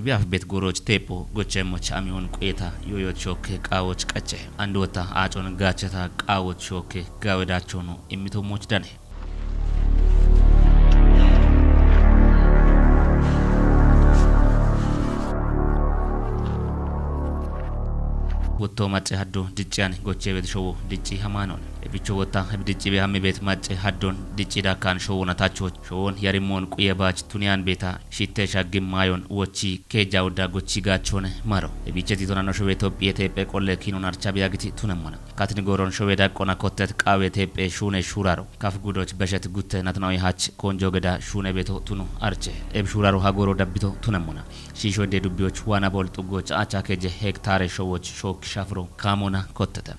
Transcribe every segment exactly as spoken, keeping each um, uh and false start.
Yaaf bet goroch tepo gochem moch ami on queta yoyot shokke qawot qache. Andota achon gacheta qawot shokke gawedachono imito moch dane. Wotto macce haddo dicciyan gochche bet showo dicci hamanon. Ebicho wotta dicci be hammi bet macce haddon dicci dakkan showo natacho. Showon yarimon quye bach tuniyan beta shitte shaggim mayon wochi keja wodda gochi gachone maro. Ebiche titona no showe Ethiopia tepe qolle kinon archa biyagiti tunemona. Katni goron showe daqqona kottet qawe tepe shune shuraro. Kaf gudoch beshet gutte natnoy hach konjo geda shune beto tuno arche. Eb shuraro hagoro dabbito tunemona. Shisho de dubbiyoch wana bol xuggoch acha keje hektare showoch shok shafro kamona kottete.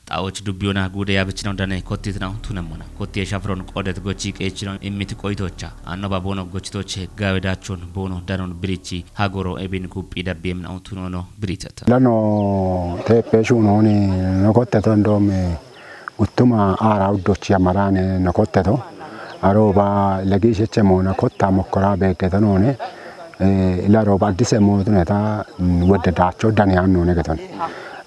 Xawoch dubbiyona gude yabichinaw dane kottitinaw tunemona. Kotti shafron qodet gochi qechino immit qoytocha. Anno babono gochitoche gawe dachon bono danon birichi hagoro ebin kuppi dabbiyemnaw tunono biritata. Lano tepe shunoni no kotteto ndome guttuma ara uddochi amarane no kotteto. Aro ba legisheche mona kotta mokkora begeto none. Eh, ila roba addise motuneta, mm, wodde dacho dani anno ne geton.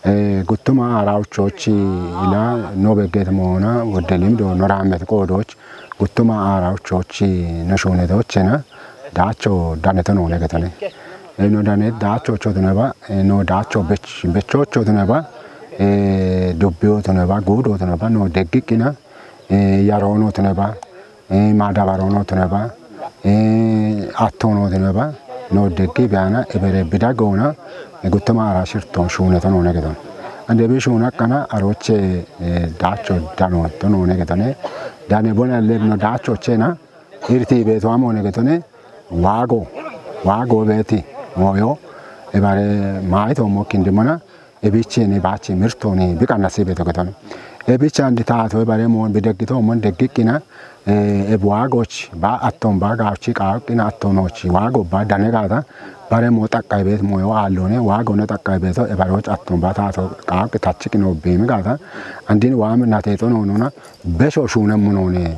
Eh, guttuma ara uchochi ila no begeto mona wodde limdo no ramet qodoch. Guttuma ara uchochi no shune dochena dacho dane to none getone. E no dane dacho chodune ba, e no dacho bech-, becho chodune ba, e dubbio tune ba, gudo tune ba, no deggikina, e yarono tune ba, e madabarono tune ba, e attono tune ba, no deggi biana, e bere bidagona, e guttuma ara shirton shune to none geton. Ande bi shuna kana aroche, e dacho dano to none getone. Dane bona lebno dacho chena, irti beto amone getone, wago, wago beti, moyo, ebare maito mo kindimona, ebichene bachi mirtoni, bikanna sibeto getone. Ebichandi tato ebare mo bidegito mo degikina, e, e wagoch, ba atton ba gauchi qaukina attonochi, wago ba danegata, bare mo takkai bet moyo allone, wago ne takkai beto, ebaroch atton ba tato qauki tachikino bemi gata, andin wam nateto nonona, besho shune munone.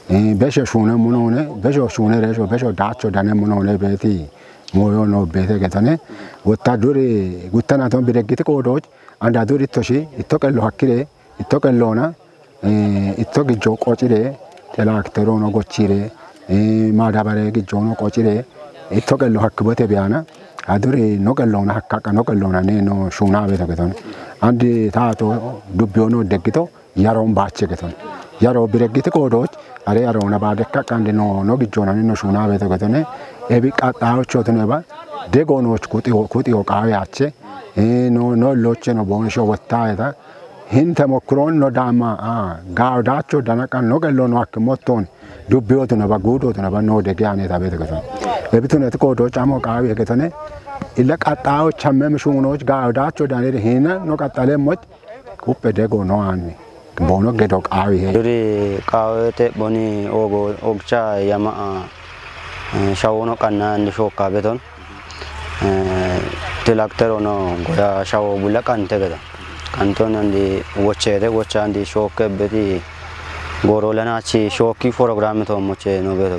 Eh, besho shune munone, besho shune resho, besho dacho dane munone beti. Moyo no bete getone. Wotta duri, guttana ton bidegiti kodoch, anda duri toshi, itto qello hakkire, itto qellona, eh, itto gijjo qocire, telaktero no gochire, eh, madabare gijjo no qocire, itto qello hakkibote biyana, aduri no qellona hakkaka no qellona ne no shuna beto getone. Andi tato dubbio no deggito, yaron bache geton. Yaro biregiti kodoch, are yarona badekka kande no, no gijjona no shuna beto getone. Ebi qaxaocho tune ba, dego noch kuti o, kuti o qawe ache. E no, no loche no bon sho wotta eta. Hinte mokron no dama, a, gao dacho dana kan no gello no ak motton. Dubbio tune ba, gudo tune ba, no dege ane ta beto geton. Ebi tune ti kodoch amo qawe getone. Illa qaxaocho mem shunoch gao dacho danere hina, no qaxale moch. Kuppe dego no anni. Bono gedo qawi he. Duri qawete boni ogo ogcha yama, eh, shawono qanna andi shokka beton. Eh, tilaktero no goya shawo bulla qante beton. Qanton andi wochete, wocha andi shokke beti goro lana chi shokki program to moche no beto.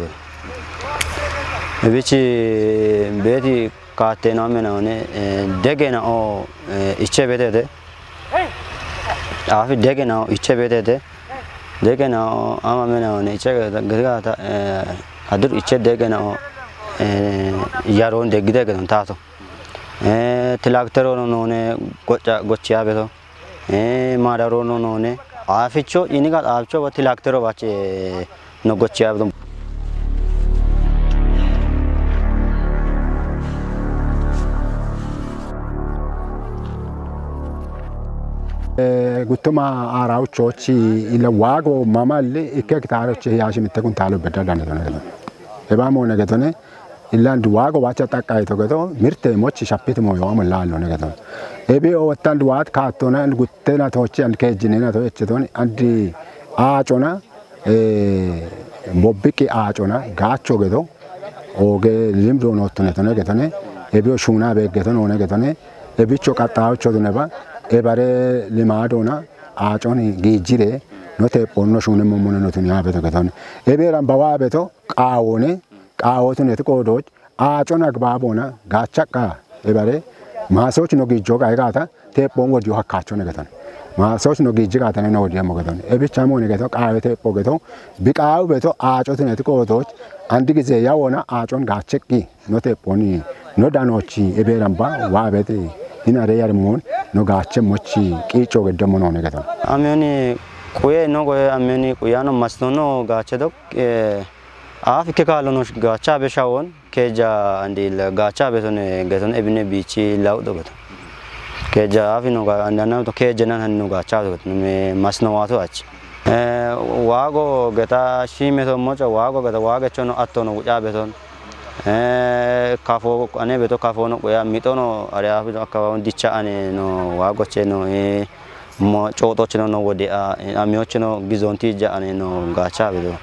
Bichi beti kate no mena one, eh, degena o, eh, iche betete. Afi degena o iche betete. Degena o ama mena one iche geta, geta, eh, adur iche degena o, eh, yaron degide gedon tato. Eh, tilaktero no none gocha, gochia beto. Eh, madaro no none. Aficho, iniga aficho ba tilaktero bache no gochi abdum. Eh, guttuma arauchochi ila wago mamalle ikke kitarochi yashi mitte kuntalo bedda dane tone. Eba mone getone, illa ndu wago wacha takka ito geto, mirte mochi shapit mo yo amo lalo ne geto. Ebi o wattan duwat kattona, and guttena tochi, and kejinena to echeton, and achona, eh, bobbiki achona, gacho geto, oge limdo no tone tone getone, ebi o shuna be geto no ne getone, ebicho qattaocho dune ba, ebare limadona, aacon giijire no teephoon no shuune mommone no tuni haa beto ketone. Ebeeran bawa beto qaawone, qaawotuneti qoodoch aacon agbaabona gaachaqqa ebare maasoch no giijjo qae gaata teephoon wodiyo hakkaachone ketone. Maasoch no giijji gaatane no wodiyammo ketone. Ebicha moone geto qaawe teepho geto biqaawu beto aacotuneti qoodoch andi gize yawona aacon gaacheqqi no teephooni no danochi ebeeran ba waa beti hinare yarimmoon no gaachemmochi qiicco gedde monoone ketone. Amiyoni quye no goye amiyoni quyano masnono gaache dok, eh, aaf ikke kaalono gaacha be shawon keja andi la gaacha be tone geton ebine biichi law do geton. Keja afi no ga andana to keja nan han no gaacha do geton me masno wato ach. Eh, waago geta shime to mocha waago geta waage chono attono guja be ton. Eh, kafo ane beto kafo no quya mitono are afi no akaba dicha ane no waago cheno, eh, mo cooxochino no wode a, eh, amiyochino gizonti ja ane no gaacha beto.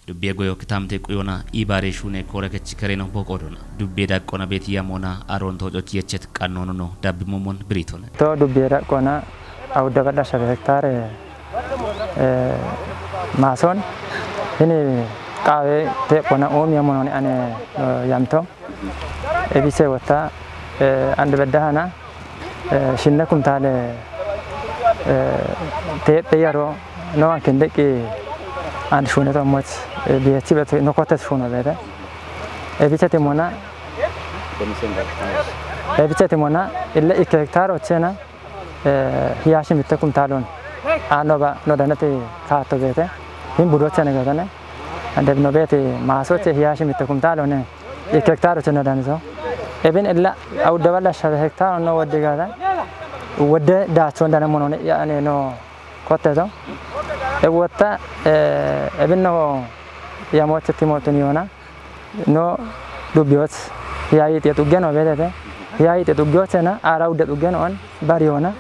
Dubbiye goyo kitamte quyona ibare shune kore kechi kereno boqodona. Dubbiye daqqona beti yamona aron tococh yechet qannono no dabbi momon biritone. To dubbiye daqqona awudda badda shabe hektare, eh, maason hini qaawe teephona oomi yamononi ane, eh, yamto. Ebise wotta, eh, ande bedda hana, eh, shinne kumtaale, eh, teephe yaro no ankin deqqi and shuune tommoch, eh, biyechi bet no kotes shuuno bete. Ebise timona, ebise timona, ille ikke hektare ochena, eh, hiyashi mitte kumtaalon. Ano ba no danati kaatto bete. Hin budochene gatane. Ande no bete maasoche hiyashi mitte kumtaalone. Ikke hektare ochena daniso. Ebin illa awudda balla shabe hektare no wodde gata. Wodde daachon dana monone ya ane no kotteto. E wotta, eh, ebin no yamoche timotun yona. No dubbiyoch hiyayi ite tuggeno betete. Hiyayi ite tuggiyochena ara udde tuggeno on bariyona.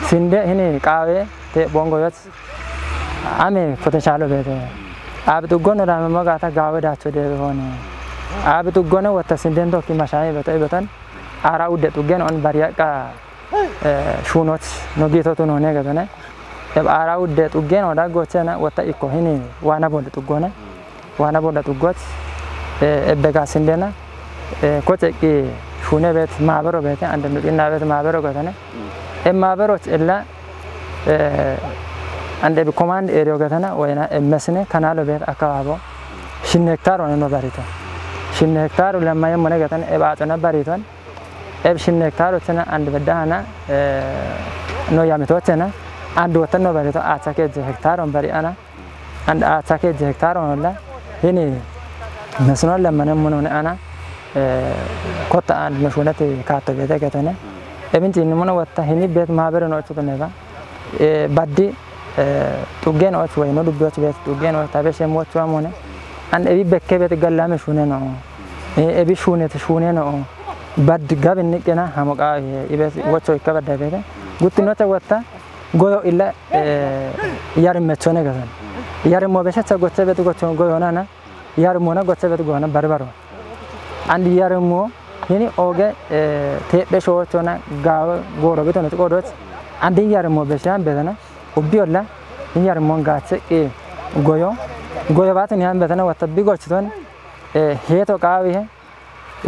Sinde hini qaawe teephon goyoch ame potentialo bete. Abi tuggono dame mogata gawe dacho de hone. Abi tuggono wotta sinden tokki mashami beto beton. Ara udde tuggeno on bariyaqa, eh, shuunoch no giitotu no ne getone. Eb ara udde tuggeno daggochena wotta ikko hini wana bolli tuggone. Wana bolla tuggoch, eh, ebbe ga sindena, eh, koceqqi shuune bet maabero bete, ande nuqinna bet maabero getene. E maaberoch ella, eh, ande bi command area getena, wayna emmesine kanalo bet akababo. Shinne hektare one no barito. Shinne hektare lamma yemmone getene, e baacona bariton. Eb shinne hektare ochena ande bedda hana, eh, no yamito ochena, ande wotan no barito, acha keje hektare on bari ana. And a take je hektare on la hini mesno la mane mono ne ana, eh, kotta and no shunati kato bete getene. Ebin tin mono watta hini bet maabere no chuto neba. Eh, baddi, eh, tuggen och way no dubbi och bet tuggen och tabe shem och amone. And ebi bekke bet gallame shune no. Eh, ebi shune te shune no. Baddi gabin nikena hamoqa, eh, ibe wocho ikka badda bete. Gutti no ta watta goyo illa, eh, yarim mechone gasan. Yarim mo besecha goche betu gocho goyona na. Yarim mo na goche betu goyona barbaro. And yarim mo hini oge, eh, teɓɓe shochona gawa goro betu no godoch. And yarim mo besan betana. Ubbi olla. Yarim mo gache e goyo. Goyo batu ni an betana wata bigochton. Eh, heto qawi he.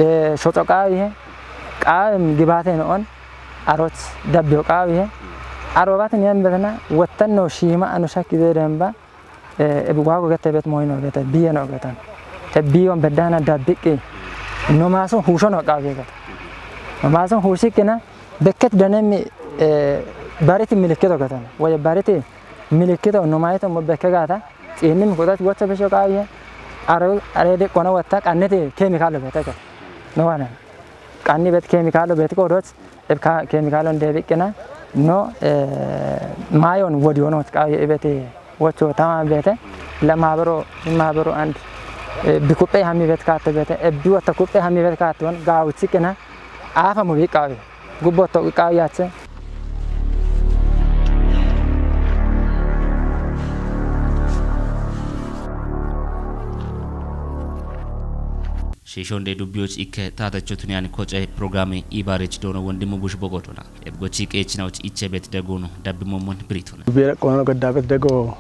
Eh, shoto qawi he. Qawi gibate no on. Arot dabbe qawi he. Arobat ni an betana watan no shima anu shakki de demba. Eh, ebi wago gete bet moyno gete biye no getan. E biyon bedana dabbiqi. No maso husho no qawi gete. No maso hushikina bekket danemi, eh, bariti milikito getan. Waya bariti milikito no mayto mo bekke gata. Ini mi kodat gocho besho qawi. Aro are de kono watta qannete chemical bete. No wana. Qanni bet chemical bet ko dot. Eb ka chemical on de bikina. No, eh, mayon wodi ono qawi ebete. Wocho tama bete. La mabro, mabro and, eh, bi kuppe hami bet kato bete. Eb bi watta kuppe hami bet kato on. Gawu chikina. Afa mo bi qawi. Gubbo to qawi yache. Shiishonde dubbiyoch ikke taatacho tuniyan koce programe ibarech doono wondimu bush bogodona. Ebgochi qeechinawoch ichebet degono dabbimomon britona. Bere qono gadabet dego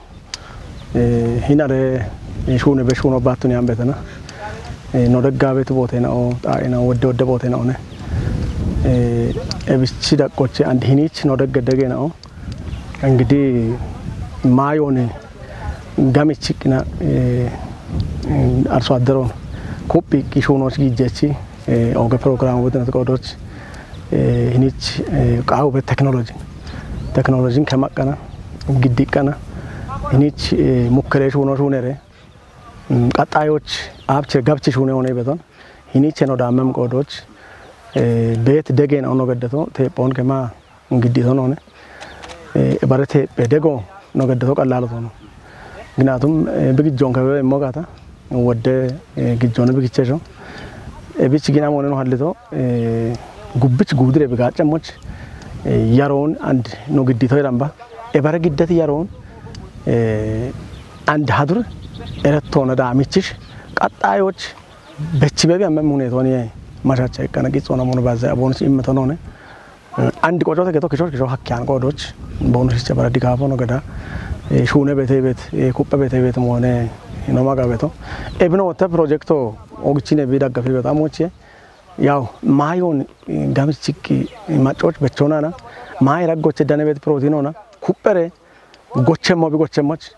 eh, hinare eh, shuune be shuuno battuni ambetana. Eh, no deggabetu bootena o xaena wodde wodde bootena one. Eh, ebichi daqqoche and hinich no degge degena o. Enggidi maayoni gamichi qina eh, arso adderoon kuphi qishuunoch gijjechi eh, oge program wodinat qoodoch eh, hinich eh, qaawu be technology. Technology kemaqqana giddiqqana hinich eh, mukkere shuuno shuunere mm, qaxxayoch abche gabchi shuune one beton hinich no dammem qoodoch eh, beet degen ono geddeto teephoon kema giddito none eh, bare teephe dego no geddeto qallalo tono. Ginatum eh, bigijjon kebe immo gata wodde eh, gijjon bigichesho. Ebich gina mone no hallito eh, gubbich gudire bigaccemoch eh, yaroon and no giddito iramba. Ebare giddati yaroon eh, and hadur erettona daamichish qaxxayoch bechibebi amme munetoni mashacha ikkana qixxona mono bazza abonus immetonone. Eh, and qocote geto kisho kisho hakkiyan qodoch bonus ische bara digafo no geda eh, shuune bete bet eh, kuppe bete bet mone inoma gabeto. Ebino wotte progetto ogichine bi daggafi beta moche. Yaw mayon eh, gamichikki eh, macoch bechonana may raggoche danebet protein ona kuppere gochemmo bi gochemmoch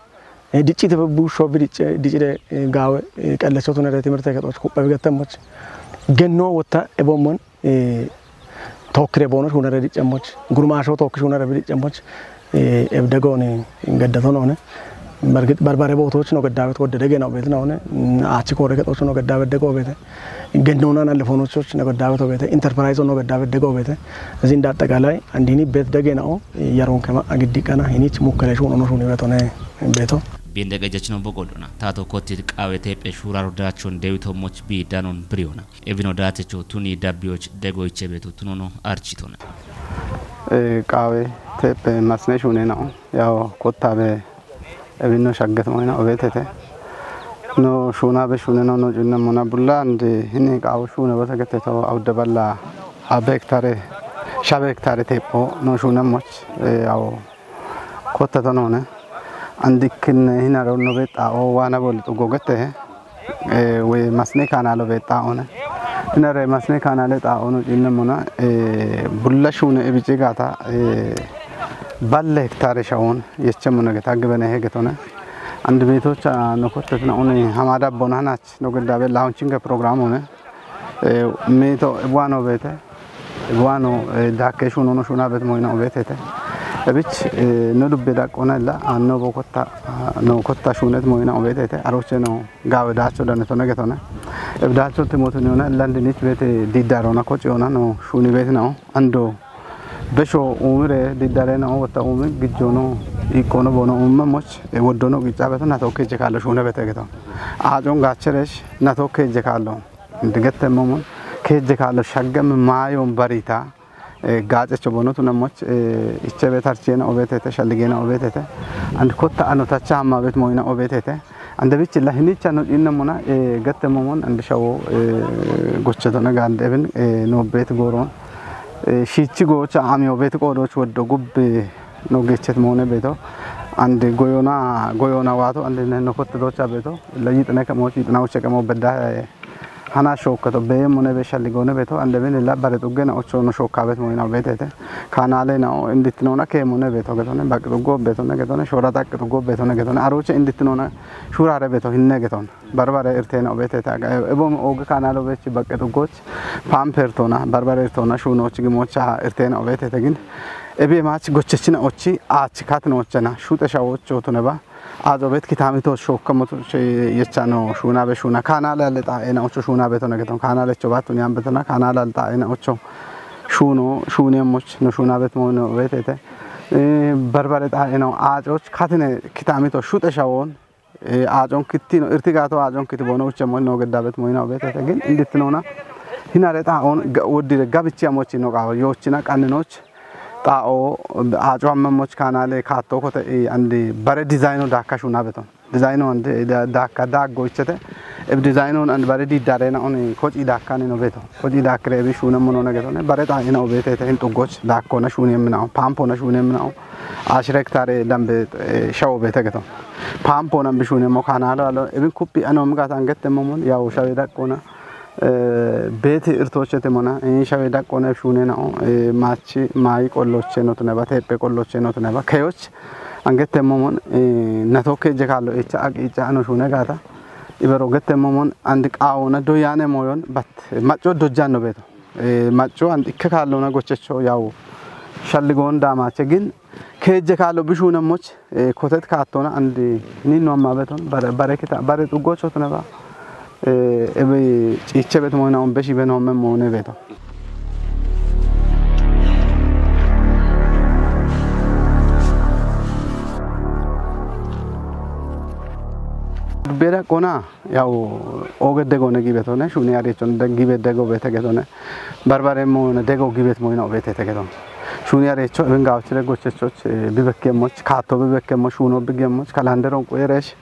eh, diccite be busho bi dicce dicire eh, gawe eh, qellecho tunere timirte ketoch kuppe bi gettemmoch. Genno wotta ebommon eh, tokkire bono shuunere diccemmoch gurmasho tokki shuunere bi diccemmoch eh, ebde goni gaddato none. Bargit barbare botoch no gaddabet wodde dege no bet none. Achi kore ketoch no gaddabet dego bete. Gennona na lefonoch no gaddabet obete enterprise no gaddabet dego bete. Zin da attagalai andini bet dege no yaron kema agiddi kana hinich mukkere shuuno no shuuni betone beto. Binde qejechino bogodona tato kotti qaawe teephe shuuraro dachon dewito moch bi danon briona. Ebino datecho tuni dabbiyoch dego ichebeto tunono architona. Eh, qaawe teephe masne shuune no yaw kottabe ebino shagget moyna obetete. No shuuna be shuune no no junne mona bulla and hini qaawe shuune bote gete to awde balla abe hektare shabe hektare teepho no shuune moch eh, yaw kotta to none. Andikkin hinaro no be xaa'o waana bol xugo gete eh, we masne kanalo be xaa'one. Hinare masne kanale xaa'ono cinne mona eh, bulla shuune ebici gata eh, balle hektare shawon yeche mona geta gibene hegetone. And betocha no kotta tuna uni hamada bona hanach no gidda be launchinga program one. Eh, mito ebuano bete ebuano eh, dakke shuno no shuna bet moyna obetete. Ebich eh, no dubbe daqqona illa anno bo kotta ah, no kotta shunet moyna obetete aroche no gawe dacho dane tone getone. Ebdacho timotu ni ona landinich bete didarona koci ona no shuni bete no ando besho umire didare no wotta umi gijjono ikkono bono umma moch e woddono gicabeto na tokke je kallo shune bete geto. Ajon gacheresh na tokke je kallo. Indigette momon keje kallo shaggem mayon barita eh, gaacecho bonotu namoch eh, ichebe tarchena obetete shalligena obetete. And kotta ano tacha hamma bet moyna obetete. And bich la hinicha no inna mona eh, gatte momon and shawo eh, gochedona gande ben eh, no bet goron eh, shichi gocha ami obet qodoch woddo gubbe no gechet mone beto. And goyona goyona wato and no kotta docha beto la yitne kamo yitna uche kamo bedda eh, hana shokkato be mone be shalli gone beto ande bene la bare xuggena ocho no shokkabet moyna betete. Kanale na o inditnona ke mone beto getone baq xuggo betone getone shora taq xuggo betone getone aroche inditnona shurare beto hinne geton barbare irtena obetete aga ebo oge kanalo bech baq xuggoch pampertona barbare irtona shunoch gimocha irtena obetete gin ebe mach gochechina ochi ach katno ochena shute shawocho tuneba. Azo bet kitami to shokka moto yechano shuna be shuna kanale ale ta ena ocho shuna beto na geton kanale cho batu nyam betona kanale ale ta ena ocho shuno shune moch no shuna bet mo no betete. Eh, barbare ta ena azoch katine kitami to shute shawon eh, azon kitino irtigato azon kiti bono uche mo no gedabet mo ina betete gin inditnona hinare ta on wodire gabichi amochi no gawo yochina kaninoch. Xaa'o aaco hammemoch kaanaale kaatto kote andi bare dizayino daakka shuuna beton. Dizayino andi daakka daaggo ichete. Ebi dizayinoon and bare diiddareena on koci daakkaani no beeto. Koci daakkire ebi shuunemmo noona getone. Bare xaa'ina obeetete hin xuggoch daakkona shuunemminao, paampona shuunemminao. Ashire hektaare dambe, eh, shawo beete geto. Paampona bi shuunemmo kaanaalo alo. Ebin kuphi ano mi gaata angettemmo mon, yawo shawe daqqona. Eh, beeti irtoochete mona, eh, shawe daqqona shuunenao, eh, maachi, maayi qolloche notune ba, teephe qolloche notune ba. Keyoch angettemmo mon, eh, nato keje kaallo echa aqicha ano shuune gaata. Ibero gettemmo mon and qaawona doyane moyon, but macco dojjanno beeto. Eh, macco and ikke kaallona gochecho yawo shalligoon daamaache gin keje kaallo bishuunemmoch, eh, kotet kaattona and ni no amma beton bare, bare kita, bare xuggocho tune ba. Eh, ebe ciiche bet moyna on beshi ben homme moone beto. Bera qona, yawo oge degone gibetone, shuuni arechon de-, gibe dego beete getone. Barbare moone dego gibet moyna obete te geton. Shuuni arecho, eben gawchire gochechoch, eh, bibekkemmoch, kaato bibekkemmoch, shuuno bigemmoch, kalanderon quyeresh,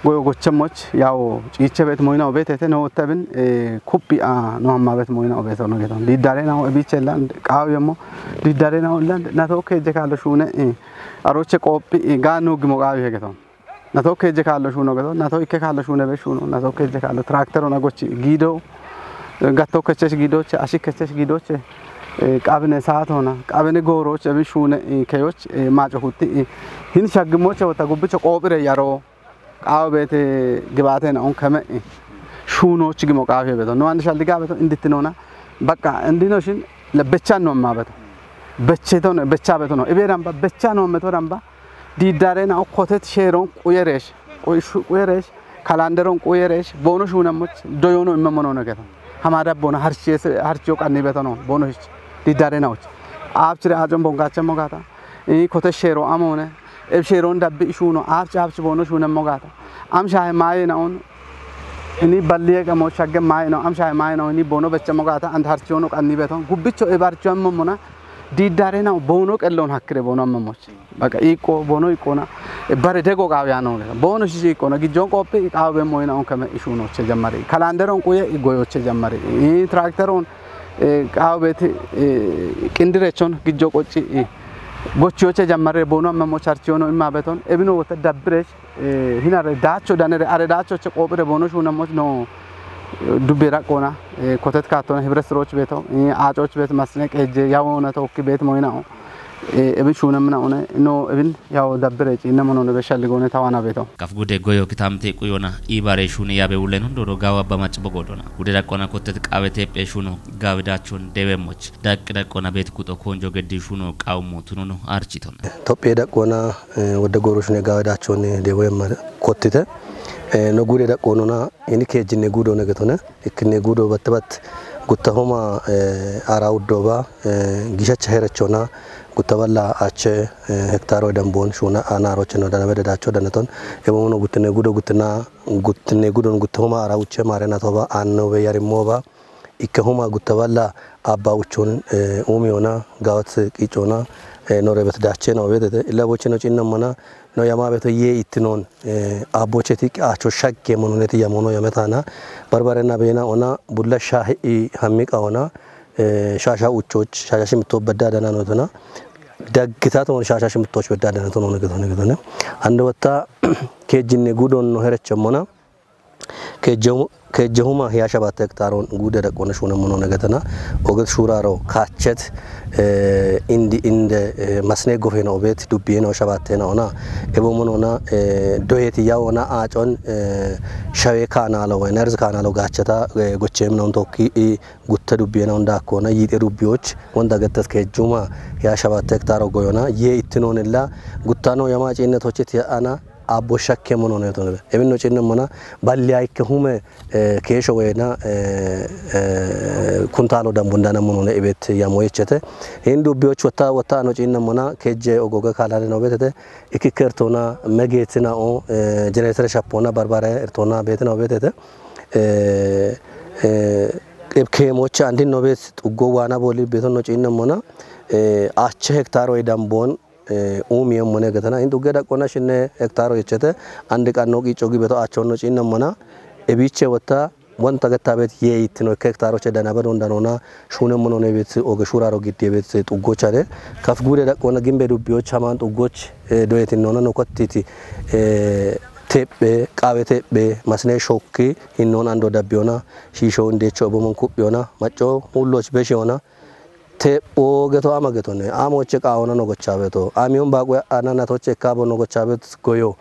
goyo gochemmoch, yawo ciiche bet moyna obete te no otta bin, eh, kuphi a no amma bet moyna obeto no geton. Diidare na ebichella, qaawiyemmo, diidare na ollan, nato keje kaallo shuune, eh, aroche qoophi, eh, ga no gimo qaawi he geton. Nato keje kaallo shuuno geto, nato ikke kaallo shuune be shuuno, nato keje kaallo trakterona gochi giido, eh, gatto kechesh giidoche, ashi kechesh giidoche, eh, qabine saatona, qabine gooroche, bi shuune, eh, keyoch, eh, maaco hutti, eh, hin shaggimoche wota gubbicho qoophire yaro, qaawo beete gibaatena on keme, eh, shuunoch gimo qaafi beto. No and shalliga beto indittinona, baqqa indino shin le becha no amma beto. Beche tono, becha beto no. Ibe ramba, becha no meto ramba. Diidare na okkotet sheeron quyeresh, quy-, shu-, quyeresh, kalanderon quyeresh, boono shuunemmoch, doyono immemono ne geto. Hamada boono harchiese, harchiyo qanni betono, boono hich. Diidare na och. Aapchire ajon bongache mo gata. I kote sheero amone. Eb sheeron dabbi ishuno, aapchi, aapchi boono shuunemmo gata. Am shahe maye na on. Ini balliye qamo shagge maye no, am shahe maye no, ini boono beche mo gata, and harchiyono qanni beton. Gubbicho e barchiyo ammamona. Diidare na boono qellon hakkire boono ammamoch. Baqa iqqo, boono iqqona, e, bare dego qaawi ano, boono shishi iqqona, gijjon qoophi qaawi be moyna on keme ishunoche jammari. Kalanderon quye i goyoche jammari. I trakteron, e, qaawi beeti, e, qindirechon gijjo qocci, i gochiyoche jammari, boono amma mo charchiyono imma beton, ebino wota dabbirech, e, hinare daacho danere, are daachoche qoophire boono shuunammoch no, e, dubbe raqqona, e, kotet kaattona, hibret siroch beto, e, aacoch bet masne qeje, yawona tookki bet moyna o. E, ebin shuunemmina'one, no ebin yawo dabbire ciinnemono ne be shalligoone tawana beto. Kaf gude goyo kitamte quyona, ibare shuuni yabe wuleno doro gawa ba mac bogodona. Gude daqqona kottet qaawe teephe shuuno, gawe dachon dewe moch. Daq daqqona bet kuxo konjo geddi shuuno qawmo tununo architona. Tophiye daqqona, eh, wodde gooro shuune gawe dachon dewe ma kottite. Eh, no gude daqqonona, ini kejinne gudo ne getone. Ikkinne gudo batte bat gutta homa, eh, ara uddo ba, eh, gishacha herechona, gutta balla ache, eh, hektaro dambon shuuna ana roche no dana bede dacho danaton. Ebo mono guttinne gudo guttina, guttinne gudon gutta homa ara uche mare na toba anno be yarimo ba. Ikke homa gutta balla abba uchon, eh, umi ona, gawat qichona, eh, no rebet dache na obedete. Illa boche no cinna mana, no yama beto ye ittinon, eh, abbocheti acho shakke mononeti yamono yametana. Barbare na bena ona, bulla shahi hammiqa ona, eh, shasha uchoch, shasha shimto bedda dana no tona. Daggita ton shasha shimtoch bedda dana ton no getone getone. Ando watta kejinne gudon no herechemona. Kejje-, kejje huma hiya shabatte hektaron gude daqqona shuunemmono ne getana. Oget shuraro kachet, eh, indi inde, eh, masne gofena obet dubbiyena o shabattena ona. Ebo monona, eh, doyeti yawona acon, eh, shawe kanalo we nerz kanalo gachata, eh, gochemna on tokki i gutta dubbiyena on dakkona yite dubbiyoch wonda gettas kejjuma hiya shabatte hektaro goyona ye ittinonilla guttano yama cinne tochit ya ana abbo shakke mono ne tone. Emin no cinne mona balli ayke hume, eh, kesho wena, eh, eh, kuntalo dambundana mono ne ibet yamo yechete. Hindu biyo chota wata no cinne mona kejje ogoga kalale no betete. Iki kertona megetina o, eh, generator shapona barbare ertona betina o betete. Eh, eh, eb kemocha andin no bet uggo wana boli beton no cinne mona, eh, ache hektaro e dambon, eh, umi emmone getana. Hindu geda qona shinne hektaro yechete, andi qanno qicho gibeto achonno cinna mana, Ebiche wata wanta getta bet ye itino kektaroche dana bedon danona shunem monone bet oge shuraro gidde bet xuggochane kaf gude daqona gimbe dubbiyoch haman xuggoch doyetin nona nokottiti teɓɓe qawe teɓɓe masne shokki hinnon ando dabbiyona shisho indecho bomon kuɓɓiyona macco hulloch beshiyona. Teɓɓo geto ama getone amoche qawona nogochabeto amiyon baqu ana natoche kabo nogochabeto goyo.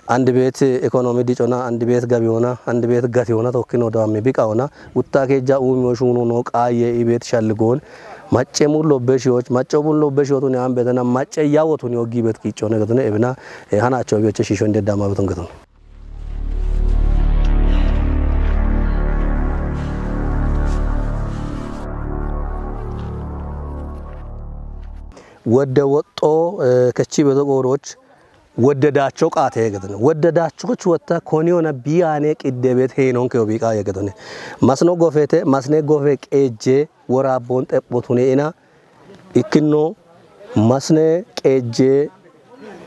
Andi bet ekonomi dicona andi bet gabiyona andi bet gatiyona tokkino do ammi biqawona. Utta keja umiyo shuno no qaye ibet shalgon. Macce mun lobbe shiyoch macco mun lobbe shiyotuni ambetena macce yawotuni oggi bet kiccone getone ebina. Hanacho biyoche shisho inde dama beton getone. Wodde woxxo kechi beto qooroch wodde daacho qaate getin wodde daachoch wotta koniyona biyane qiddebet heenonke obiqa yegetone. Masno gofete masne gofe qeejje worabbon xephotune ina ikkinno masne qeejje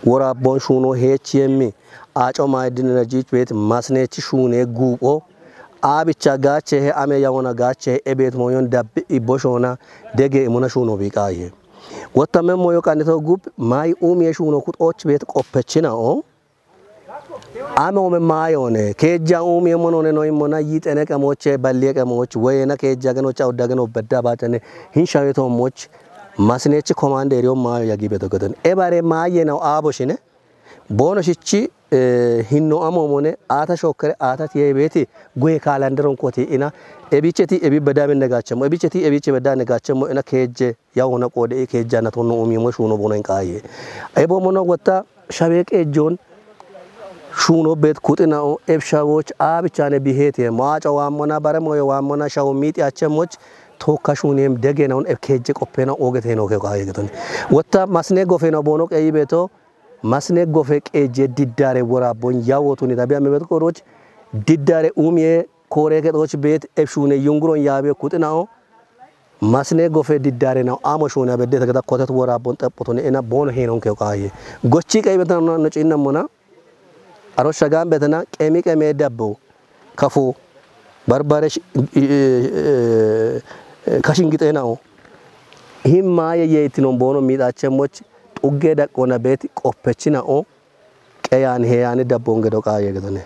worabbon shuno heechiyemmi aco maydinena jiich bet masnechi shune guupho. Abicha gaachehe ame yawona gaachehe ebet moyon dabbi ibboshona dege imuna shuno biqaye. Wotta memmoyo qannito gub may umiye shuno kuxoch bet qoppechinao. Ame ome mayone keja umiye monone no immona yitene qamoche balliye qamoch weyena keja geno cha udda geno bedda batene hin shaweto moch. Masnechi komande eriyo mayo yagi beto geton ebare mayenao aboshine. Bono shichi hinno amomone ata shokkere ata tiye beti guye kalanderon koti ina ebicheti ebi bedamin negachemo ebicheti ebiche bedamin negachemo ina keje yawona qode i keja natonno umimo shuno bono inqaye. Ebo mono gotta shabe qejon shuno bet kuxinao ebshawoch abichane bihete maco wammona bare moyo wammona shawo miti achemoch tokka shunem degenaun eb keje qoppena ogeteno ke qaye geton. Wotta masne gofena bono qeyi beto masne gofe qeje diddare worabbon yawotuni tabiya mebet qoroch diddare umiye kore kexoch bet ebshune yunguron yabe kuxinao. Masne gofe diddare nao amo shune abedde tagada kotet worabbon xephotuni ina bono hinon ke qaye. Gochi qeyi betana no cinna mona aro shagan betana qemi qeme dabbo kafo barbare kashin gixenao. Himma yeyeytinon bono midachemoch xugge daqqona bet qoppechinao. Qeyan heyani dabbon gedo qaye gedone.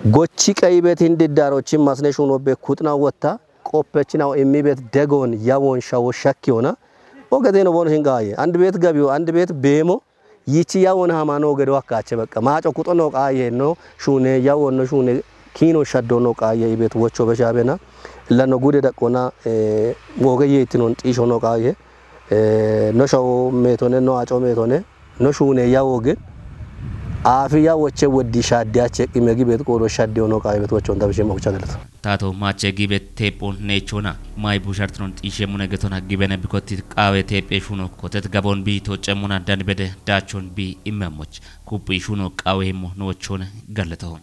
Gochi qeyi bet hindiddarochin masne shuno be kuxna wotta qoppechinao immi bet degon yawon shawo shakkiyona. Ogeteno bono shingaye and bet gabiyo and bet bemo. Yichi yawon hamano gedo akkache beqqa maco kuxono qaye no shune yawon no shune kino shaddo no qaye ibet wocho beshabena. Lano gude daqqona woge yetinon xisho no qaye. No shawo metone no aco metone no shune yawo gin afi yawoche woddi shaddiyache qime gibet qodo shaddiyo no qaye bet wochon tabishe mokcha geleto. Tato mache gibet tepon nechona mai bushartron xishe mune getona gibene bikotti qawe tepe shuno kotet gabon bi to cemuna danbede dachon bi immemoch kuppi shuno qawe himmo no chone galeto.